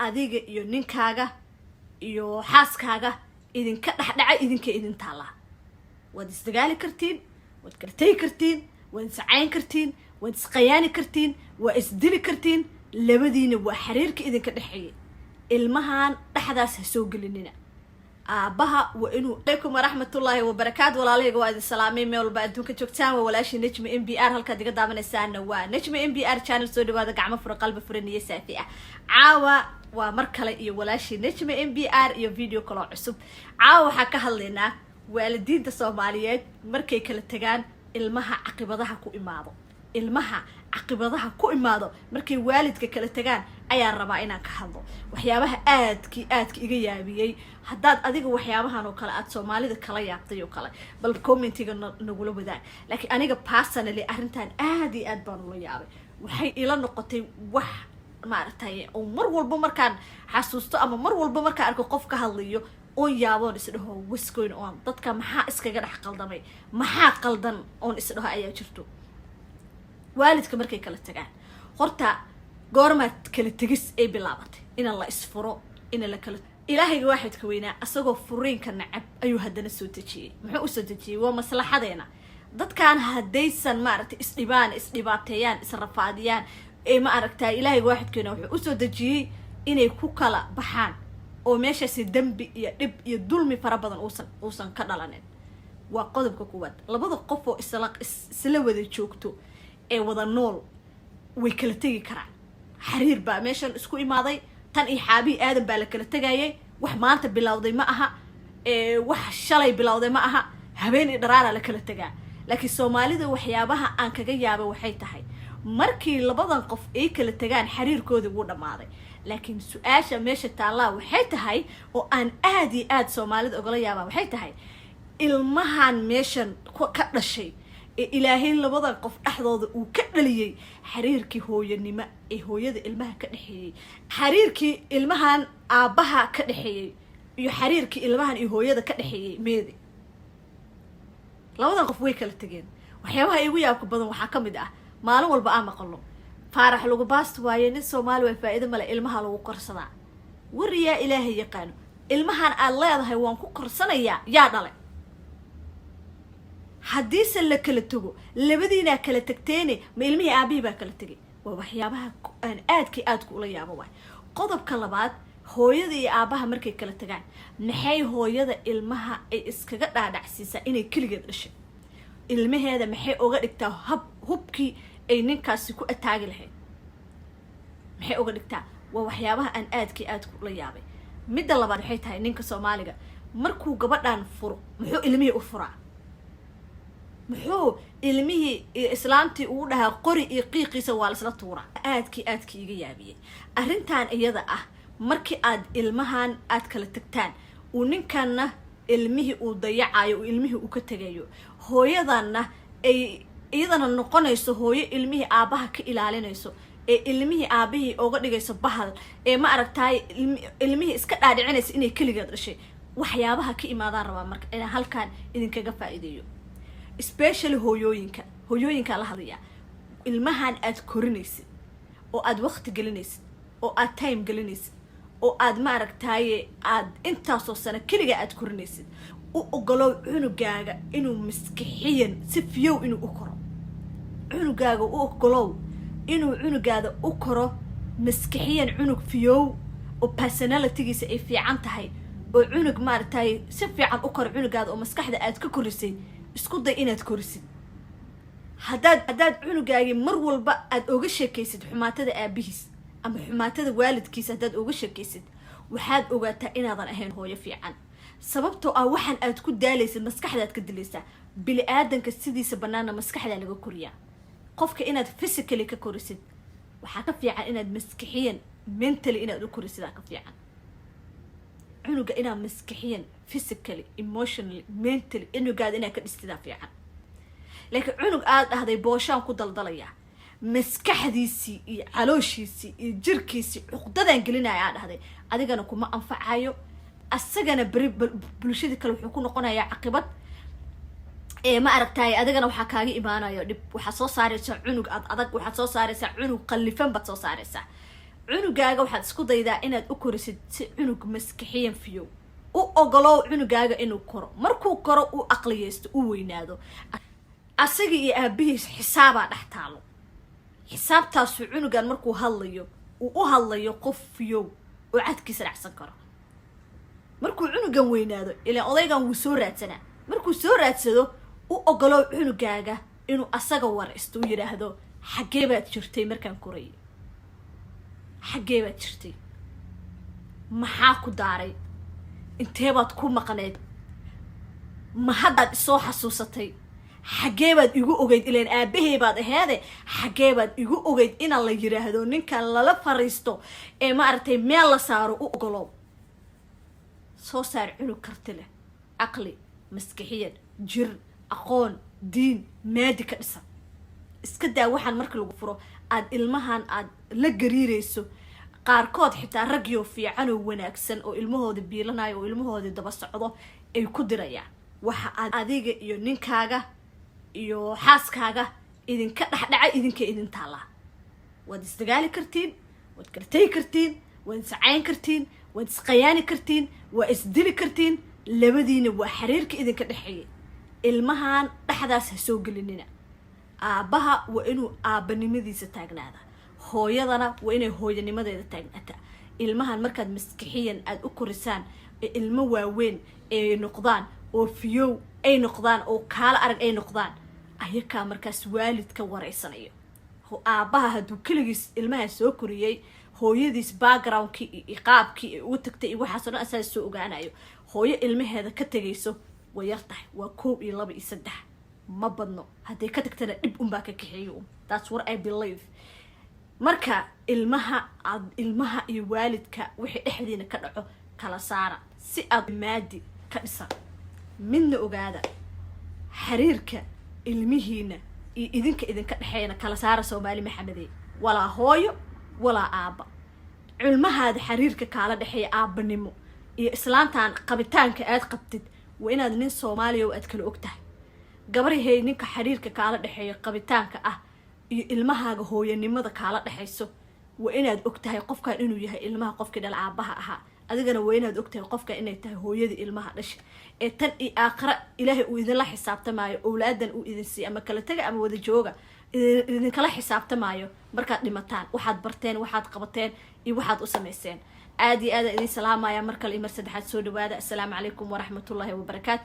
Adiga iyo ninkaaga iyo xaaskaaga idinka dhexdhacay, idinka idin taallaa. Waad isdagaali kartiin, waad kala tegi kartiin, waad iscayn kartiin, waad isqayaani kartiin, waa isdili kartiin. Labadiina waa xiriirka idinka dhexeeyay. Ilmahan dhexdaas ha soo gelinina. Aabbaha waa inuu... Alaykum waraxmatullaahi wabarakaatu. Walaalahayga, waa idin salaamay meel walba adduunka joogtaan. Waa walaashii Najma MBR. Halkaad iga daawanaysaana waa Najma MBR channel. Soo dhawaada, gacmo fura, qalbi furan iyo saafi ah. Caawa waa mar kale iyo walaashii Najma MBR iyo video kaloo cusub. Caawa waxaa ka hadlaynaa waalidiinta Soomaaliyeed markay kala tegaan, ilmaha caqibadaha ku imaado. Ilmaha caqibadaha ku imaado markay waalidka kala tegaan ayaan rabaa inaan ka hadlo. Waxyaabaha aadki aadka iga yaabiyey, haddaad adiga waxyaabahan oo kale aad Soomaalida kala yaabtay oo kale, bal commentiga nagula wadaag. Laakiin aniga personally arrintan aad iyo aad baan ula yaabay. Waxay ila noqotay wax maaragtay oo mar walba markaan xasuusto ama mar walba markaan arko qof ka hadlayo oon yaaboon isdhaho, "What's going on? Dadka maxaa iskaga dhex qaldamay? Maxaa qaldan?" oon isdhaho ayaa jirto. Waalidka markay kala tagaan, horta goormaad kala tegis ay bilaabatay ina la isfuro, ina la kala? Ilaahayga waaxidka weynaa, asagoo furiinka nacab ayuu haddana soo dejiyey. Muxuu usoo dejiyey? Waa maslaxadeena. Dadkan haddaysan maaragtay isdhibaan, isdhibaateeyaan, israfaadiyaan ee ma aragtaa, Ilaahayga waaxidka weynaa wuxuu usoo dejiyey inay ku kala baxaan oo meeshaasi dembi iyo dhib iyo dulmi fara badan uusan ka dhalanin. Waa qodobka kuwaad. Labada qof oo isla wada joogto ee wada nool way kala tegi karaan. Xiriir baa meeshan isku imaaday. Tan iyo xaabihii aadan baa la kala tegayay. Wax maanta bilowday ma aha, wax shalay bilowday ma aha. Habeen iyo dharaara la kala tegaa. Laakiin Soomaalida waxyaabaha aan kaga yaabay waxay tahay, markii labadan qof ay kala tegaan, xiriirkoodii wuu dhammaaday. Laakiin su-aasha meesha taallaa waxay tahay, oo aan aad iyo aad Soomaalida ogala yaabaa, waxay tahay ilmahan meeshan ka dhashay ee Ilaahay labadan qof dhexdooda uu ka dhaliyey, xiriirkii hooyanimo ee hooyada ilmaha ka dhexeeyey, xiriirkii ilmahan aabbaha ka dhexeeyey iyo xiriirkii ilmahan iyo hooyada ka dhexeeyey meedi? Labadan qof way kala tegeen. Waxyaabaha igu yaabka badan waxaa ka mid ah, maalin walba aan maqalno, "Faarax lagu baast waaye, nin Soomaali waa, faa-iido male, ilmaha lagu korsadaa." Wariyaa Ilaahay yaqaano, ilmahan aad leedahay "waan ku korsanayaa" yaa dhalay? Haddiise la kala tago, labadiinaa kala tagteene, ma ilmihii aabihii baa kala tegay? Waa waxyaabaha aan aadkii aadku ula yaabo waay. Qodobka labaad, hooyada iyo aabbaha markay kala tagaan, maxay hooyada ilmaha ay iskaga dhaadhacsiisaa inay keligeed dhashay? Ilmaheeda maxay uga dhigtaa hab hubkii ay ninkaasi ku ataagi lahayd? Maxay uga dhigtaa? Waa waxyaabaha aan aadkii aadku ula yaabay. Midda labaad waxay tahay, ninka Soomaaliga markuu gabadhan furo, muxuu ilmihii u furaa? Muxuu ilmihii iyo islaamtii ugu dhahaa "Qori iyo qiiqiisa waa laisla tuuraa"? Aadkii aadkii iga yaabiyey arrintan iyada ah, markii aad ilmahan aad kala tagtaan, uu ninkanna ilmihii uu dayacayo, uu ilmihii uu ka tegayo, hooyadanna ay iyadana noqonayso hooyo ilmihii aabbaha ka ilaalinayso, ee ilmihii aabihii oga dhigayso bahal, ee ma aragtaay ilmihii iska dhaadhicinaysa inay keligeed dhashay, waxyaabaha ka imaadaan rabaa marka inaan halkan idinkaga faa-iideeyo, especially hooyooyinka. Hooyooyinkaa la hadlayaa. Ilmahan aad korinaysid oo aad waqti gelinaysid oo aad time gelinaysid oo aad ma aragtaaye aad intaasoo sano keliga aad korinaysid, u ogolow cunugaaga inuu maskixiyan si fiyow inuu u koro. Cunugaaga u ogolow inuu cunugaada u koro maskixiyan, cunug fiyow oo personalitygiisa ay fiican tahay, oo cunug maaragtay si fiican u koro cunugaada oo maskaxda aad ka korisay. Isku day inaad korisid. Haddaad cunugaagii mar walba aad oga sheekaysid xumaatada aabihiis ama xumaatada waalidkiisa, haddaad oga sheekaysid, waxaad ogaataa inaadan ahayn hooyo fiican. Sababtoo ah waxaan aad ku daalaysid maskaxdaad ka dilaysaa. Bili aadanka sidiisa banaana maskaxdaa laga koriyaa. Qofka inaad physically ka korisid waxaa ka fiican inaad maskixiyan, mentally inaad u korisidaa ka fiican. Cunuga inaad maskixiyan, physically, emotionally, mentally cunugaada inaad ka dhistidaa fiican. Laakiin cunug aad dhahday "Booshaan ku daldalayaa," maskaxdiisii iyo calooshiisii iyo jirkiisii cuqdadan gelinaya aad dhahday, adigana kuma anfacayo, asagana beri bulshadii kale wuxuu ku noqonayaa caqibad. Ee ma aragtaay, adigana waxaa kaaga imaanayo dhib. Waxaad soo saaraysaa cunug ad adag, waxaad soo saaraysaa cunug qallifan baad soo saaraysaa. Cunugaaga waxaad isku daydaa inaad u korisid si cunug maskixiyan fiyow. U ogolow cunugaaga inuu koro. Markuu koro, uu aqliyeysto, u weynaado, asaga iyo aabihiis xisaabaa dhex taalo. Xisaabtaasu cunugan markuu hadlayo, uu u hadlayo qof fiyow oo cadkiisa dhacsan karo. Markuu cunugan weynaado, ilaan odaygan wuu soo raadsanaa, markuu soo raadsado, u ogolow cunugaaga inuu asaga waraysto, u yidhaahdo: "Xaggee baad jirtay markaan korayay? Xaggee baad jirtay? Maxaa ku daaray? Intee baad ku maqneed? Ma haddaad isoo xasuusatay? Xaggee baad igu ogeyd? Ilaan aabahey baad aheede, xaggee baad igu ogeyd?" Inaan la yiraahdo, ninkan lala fariisto ee maaragtay meel la saaro, u ogolow. Soo saar cunug karti leh, caqli, maskixiyan, jir, aqoon, diin, maadi ka dhisan. Iska daa waxaan marka lagu furo aad ilmahan aad la gariirayso. Qaarkood xitaa ragyoo fiican oo wanaagsan oo ilmahooda biilanayo oo ilmahoodii daba socdo ay ku dirayaan. Waxa aad adiga iyo ninkaaga iyo xaaskaaga idinka dhexdhaca, idinka idin taallaa. Waad isdagaali kartiin, waad kala tegi kartiin, waad iscayn kartiin, waad isqayaani kartiin, waa isdili kartiin. Labadiina waa xiriirka idinka dhexeeyay. Ilmahan dhexdaas ha soo gelinina. Aabbaha waa inuu aabbanimadiisa taagnaada, hooyadana waa inay hooyanimadeeda taagnaataa. Ilmahan markaad maskixiyan aada u korisaan ee ilmo waaweyn ay noqdaan oo fiyow ay noqdaan oo kaala arag ay noqdaan, ayakaa markaas waalidka wareysanayo. Aabbaha hadduu keligiis ilmaha soo koriyey, hooyadiis backgroundkii iyo iqaabkii ay ugu tagtay iyo waxaasoo dhan asaa soo ogaanayo. Hooyo ilmaheeda ka tegayso way yar tahay, waa koob iyo laba iyo saddex, ma badno. Hadday ka tagtana dhib unbaa ka kaxeeyo. That's what I believe. Marka ilmaha aad, ilmaha iyo waalidka wixii dhexdiina ka dhaco kala saara si aad maadi ka dhisan. Midna ogaada, xiriirka ilmihiina iyo idinka idinka dhexeeyana kala saara. Soomaali Maxamedey, walaa hooyo walaa aabba, cilmahaada xiriirka kaala dhexeeya aabbanimo iyo islaantan qabitaanka aad qabtid waa inaad nin Soomaaliya oo aad kala og tahay. Gabarahey, ninka xiriirka kaala dhexeeya qabitaanka ah iyo ilmahaaga hooyanimada kaala dhexayso waa inaad og tahay qofkan inuu yahay ilmaha qofkii dhal aabaha ahaa. Adigana waa inaad og tahay qofkan inay tahay hooyadii ilmaha dhasha ee tan iyo aakhira Ilaahay uu idinla xisaabtamaayo. Owlaadan uu idin siiy, ama kala tega ama wada jooga, idinkala xisaabtamaayo markaad dhimataan waxaad barteen, waxaad qabateen iyo waxaad u samayseen. Aad iyo aadaan idin salaamaya mar kale iyo mar saddexaad. Soo dhawaada. Assalaamu calaykum waraxmatullaahi wabarakaat.